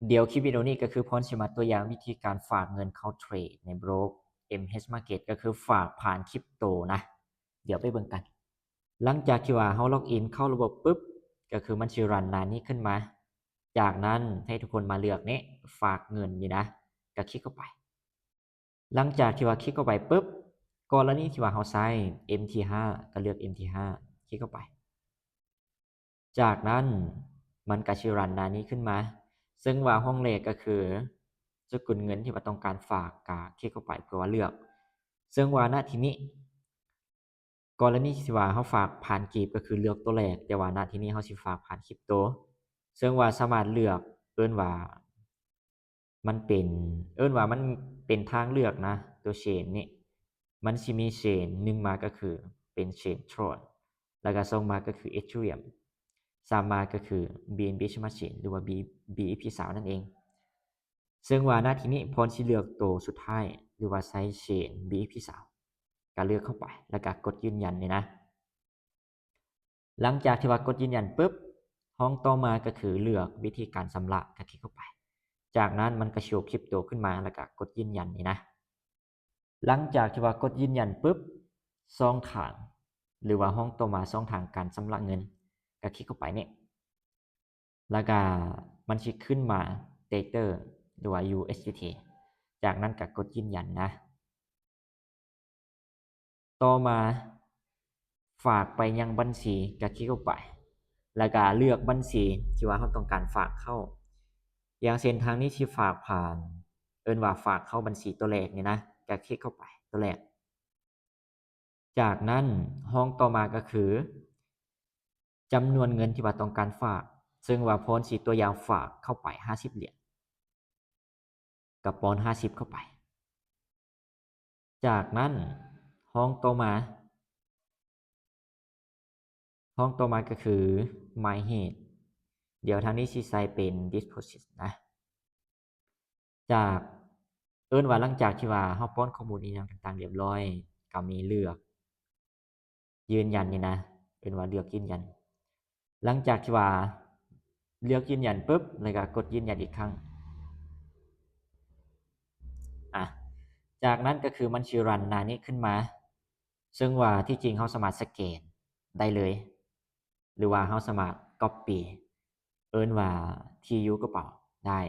ດຽວຄລິບວິດີໂອນີ້ກໍຄືພອນຊິມາຕົວຢ່າງວິທີການຝາກເງິນເຂົ້າເທຣດໃນໂບຣກ MH Market ກໍຄືຝາກຜ່ານຄຣິບໂຕນະ. ດຽວໄປເບິ່ງກັນ. ຫຼັງຈາກທີ່ວ່າເຮົາລັອກອິນເຂົ້າລະບົບປຶບ ກໍຄືມັນຊິຣັນໜ້ານີ້ຂຶ້ນມາ. ຈາກນັ້ນໃຫ້ທຸກຄົນມາເລືອກນີ້ ຝາກເງິນນີ້ນະ ກໍຄລິກເຂົ້າໄປ. ຫຼັງຈາກທີ່ວ່າຄລິກເຂົ້າໄປປຶບ ກໍລະນີທີ່ວ່າເຮົາໃຊ້ MT ຫ້າ ກໍເລືອກ MT ຫ້າ ຄລິກເຂົ້າໄປ. ຈາກນັ້ນມັນກໍຊິຣັນໜ້ານີ້ຂຶ້ນມາ ເຊິ່ງວ່າຫ້ອງແລກກໍຄືສະກຸນເງິນທີ່ວ່າຕ້ອງການຝາກ ກໍຄລິກເຂົ້າໄປເພື່ອວ່າເລືອກ. ເຊິ່ງວ່ານະທີ່ນີ້ ກໍລະນີທີ່ວ່າເຮົາຝາກຜ່ານກີບ ກໍຄືເລືອກຕົວແລກ, ແຕ່ວ່ານະທີ່ນີ້ເຮົາຊິຝາກຜ່ານຄຣິບໂຕ ເຊິ່ງວ່າສາມາດເລືອກ ເອີ້ນວ່າມັນເປັນ ເອີ້ນວ່າມັນເປັນທາງເລືອກນະ ຕົວເຊນນີ້ ມັນຊິມີເຊນ ໜຶ່ງມາກໍຄືເປັນເຊນ Tron ແລ້ວກໍສອງມາກໍຄື Ethereum ສາມມາກໍຄື BNB Smart Chain ຫຼືວ່າ B- BEP ຊາວນັ້ນເອງ. ເຊິ່ງວ່ານະທີ່ນີ້ພອນຊິເລືອກໂຕສຸດທ້າຍ ຫຼືວ່າໃຊ້ເຊນ BEP ຊາວ ກໍເລືອກເຂົ້າໄປ ແລ້ວກໍກົດຢືນຢັນນີ້ນະ. ຫຼັງຈາກທີ່ວ່າກົດຢືນຢັນປຶບ ຫ້ອງຕໍ່ມາກໍຄືເລືອກວິທີການຊຳລະ ກໍຄລິກເຂົ້າໄປ. ຈາກນັ້ນມັນກໍຊິໂຊຄຣິບໂຕຂຶ້ນມາ ແລ້ວກໍກົດຢືນຢັນນີ້ນະ. ຫຼັງຈາກທີ່ວ່າກົດຢືນຢັນປຶບ ຊ່ອງທາງ ຫຼືວ່າຫ້ອງຕໍ່ມາ ຊ່ອງທາງການຊຳລະເງິນ ກໍຄລິກເຂົ້າໄປນີ້ ແລ້ວກໍມັນຊິຂຶ້ນມາ Tether ຫຼືວ່າ USDT ຈາກນັ້ນກໍກົດຢືນຢັນນະ. ຕໍ່ມາ ຝາກໄປຍັງບັນຊີກໍຄລິກເຂົ້າໄປ ແລ້ວກໍເລືອກບັນຊີທີ່ວ່າເຮົາຕ້ອງການຝາກເຂົ້າ. ຢ່າງເຊັ່ນທາງນີ້ຊິຝາກຜ່ານ ເອີ້ນວ່າຝາກເຂົ້າບັນຊີຕົວແລກນີ້ນະ ກໍຄລິກເຂົ້າໄປຕົວແລກ. ຈາກນັ້ນຫ້ອງຕໍ່ມາກໍຄືຈຳນວນເງິນທີ່ວ່າຕ້ອງການຝາກ ເຊິ່ງວ່າພອນຊິຕົວຢ່າງຝາກເຂົ້າໄປຫ້າສິບຫຼຽນ ກໍປ້ອນຫ້າສິບເຂົ້າໄປ. ຈາກນັ້ນຫ້ອງຕໍ່ມາ ຫ້ອງຕໍ່ມາກໍຄື My Head ດຽວທາງນີ້ຊິໃສ່ເປັນ Deposit ນະ. ຈາກ ເອີ້ນວ່າຫຼັງຈາກທີ່ວ່າເຮົາປ້ອນຂໍ້ມູນອີ່ຫຍັງຕ່າງໆລຽບຮ້ອຍ ກໍມີເລືອກ ຢືນຢັນນີ້ນະ ເອີ້ນວ່າເລືອກຢືນຢັນ. ຫຼັງຈາກທີ່ວ່າເລືອກຢືນຢັນປຶບ ແລ້ວກໍກົດຢືນຢັນອີກຄັ້ງ. ອາ ຈາກນັ້ນກໍຄືມັນຊິຣັນໜ້ານີ້ຂຶ້ນມາ ເຊິ່ງວ່າທີ່ຈິງເຮົາສາມາດສະແກນໄດ້ເລີຍ ຫຼືວ່າເຮົາສາມາດກັອບປີ້ ເອີ້ນວ່າທີ່ຢູ່ກະເປົາໄດ້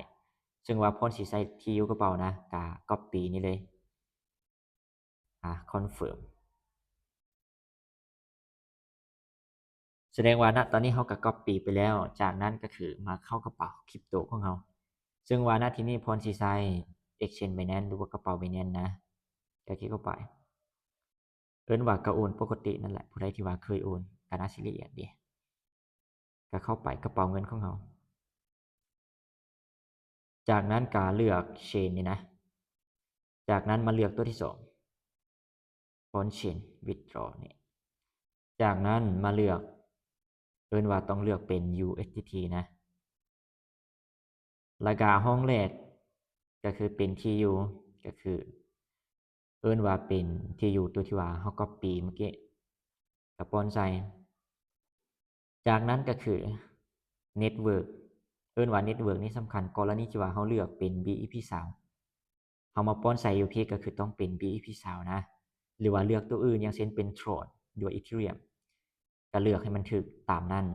ເຊິ່ງວ່າພອນຊິໃສ່ທີ່ຢູ່ກະເປົານະ ກະກັອບປີ້ນີ້ເລີຍ. ອາ ຄອນເຟີມ ສະແດງວ່ານະຕອນນີ້ເຮົາກໍກັອບປີ້ໄປແລ້ວ. ຈາກນັ້ນກໍຄືມາເຂົ້າກະເປົາຄຣິບໂຕຂອງເຮົາ ເຊິ່ງວ່ານະທີ່ນີ້ພອນຊິໃຊ້ Exchange Binance ຫຼືວ່າກະເປົາ Binance ນະ ກໍຄລິກເຂົ້າໄປ. ເອີ້ນວ່າກະໂອນປົກກະຕິນັ້ນແຫຼະ ຜູ້ໃດທີ່ວ່າເຄີຍໂອນກໍໜ້າຊິລະອຽດເດ. ກໍເຂົ້າໄປກະເປົາເງິນຂອງເຮົາ. ຈາກນັ້ນກໍເລືອກ Chain ນີ້ນະ. ຈາກນັ້ນມາເລືອກຕົວທີສອງ On Chain Withdraw ນີ້. ຈາກນັ້ນມາເລືອກ ເອີ້ນວ່າຕ້ອງເລືອກເປັນ USDT ນະ. ແລ້ວກະຫ້ອງແລກກໍຄືເປັນທີ່ຢູ່ ກໍຄືເອີ້ນວ່າເປັນທີ່ຢູ່ຕົວທີ່ວ່າເຮົາກັອບປີ້ເມື່ອກີ້ ກະປ້ອນໃສ່. ຈາກນັ້ນກໍຄື Network ເອີ້ນວ່າ Network ນີ້ສຳຄັນ ກໍລະນີທີ່ວ່າເຮົາເລືອກເປັນ BEP ຊາວ ເຮົາມາປ້ອນໃສ່ຢູ່ພີ້ ກໍຄືຕ້ອງເປັນ BEP ຊາວນະ ຫຼືວ່າເລືອກຕົວອື່ນ ຢ່າງເຊັ່ນເປັນ Tron ຫຼືວ່າ Ethereum ກໍເລືອກໃຫ້ມັນຖືກຕາມນັ້ນ.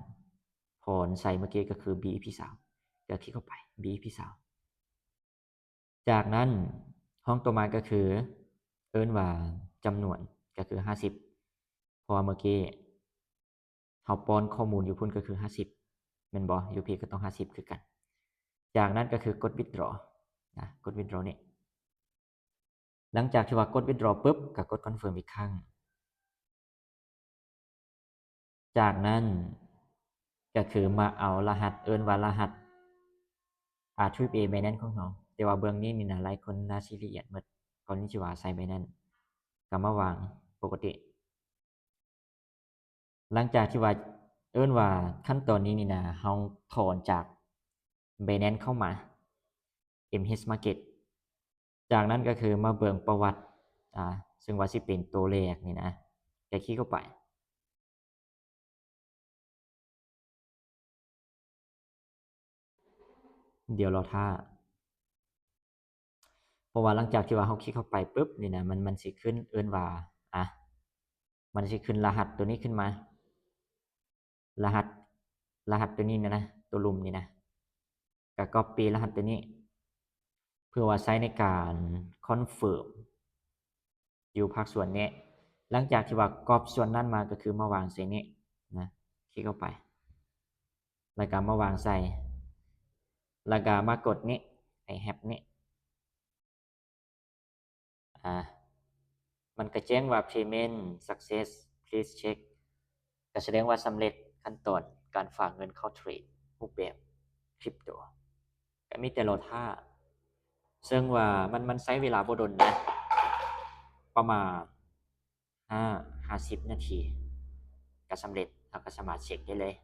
ພອນໃສ່ເມື່ອກີ້ກໍຄື BEP ຊາວ ກໍຄລິກເຂົ້າໄປ BEP ຊາວ. ຈາກນັ້ນຫ້ອງຕໍ່ມາກໍຄື ເອີ້ນວ່າຈຳນວນ ກໍຄືຫ້າສິບ ເພາະວ່າເມື່ອກີ້ເຮົາປ້ອນຂໍ້ມູນຢູ່ພຸ້ນກໍຄືຫ້າສິບ ແມ່ນບໍ່? ຢູ່ພີ້ກໍຕ້ອງຫ້າສິບຄືກັນ. ຈາກນັ້ນກໍຄືກົດ Withdraw ນະ ກົດ Withdraw ນີ້. ຫຼັງຈາກທີ່ວ່າກົດ Withdraw ປຶບ ກໍກົດ Confirm ອີກຄັ້ງ. ຈາກນັ້ນກໍຄືມາເອົາລະຫັດ ເອີ້ນວ່າລະຫັດ ອາ Triple A Binance ຂອງເຮົາ. ແຕ່ວ່າເບື້ອງນີ້ນີ້ນະ ຫຼາຍຄົນໜ້າຊິລະອຽດໝົດ ກໍນີ້ຊິວ່າໃສ່ Binance ກໍມາວາງປົກກະຕິ. ຫຼັງຈາກທີ່ວ່າ ເອີ້ນວ່າຂັ້ນຕອນນີ້ນີ້ນະ ເຮົາຖອນຈາກ Binance ເຂົ້າມາ MH Market. ຈາກນັ້ນກໍຄືມາເບິ່ງປະຫວັດ ອາ ເຊິ່ງວ່າຊິເປັນໂຕແລກນີ້ນະ ແຕ່ຄລິກເຂົ້າໄປ. ດຽວລໍຖ້າ ເພາະວ່າຫຼັງຈາກທີ່ວ່າເຮົາຄລິກເຂົ້າໄປປຶບນີ້ນະ ມັນ ມັນຊິຂຶ້ນເອີ້ນວ່າ ອ່ະ ມັນຊິຂຶ້ນລະຫັດໂຕນີ້ຂຶ້ນມາ ລະຫັດ ລະຫັດໂຕນີ້ນະ ໂຕລຸ່ມນີ້ນະ ກະກັອບປີ້ລະຫັດໂຕນີ້ ເພື່ອວ່າໃຊ້ໃນການຄອນເຟີມຢູ່ພາກສ່ວນນີ້. ຫຼັງຈາກທີ່ວ່າກັອບສ່ວນນັ້ນມາ ກະຄືມາວາງໃສ່ນີ້ນະ ຄລິກເຂົ້າໄປ ແລ້ວກະມາວາງໃສ່ ແລ້ວກະມາກົດນີ້ ໄອແຮັບນີ້ ອ່າ ມັນກະແຈ້ງວ່າ payment success, please check ກະສະແດງວ່າສຳເລັດຂັ້ນຕອນການຝາກເງິນເຂົ້າເທຣດຮູບແບບຄຣິບໂຕ ກະມີແຕ່ລໍຖ້າ ເຊິ່ງວ່າມັນ ມັນໃຊ້ເວລາບໍ່ດົນນະ ປະມານ ຫ້າ ຫ້າສິບນາທີກະສຳເລັດ ເຮົາກະສາມາດເຊັກໄດ້ເລີຍ.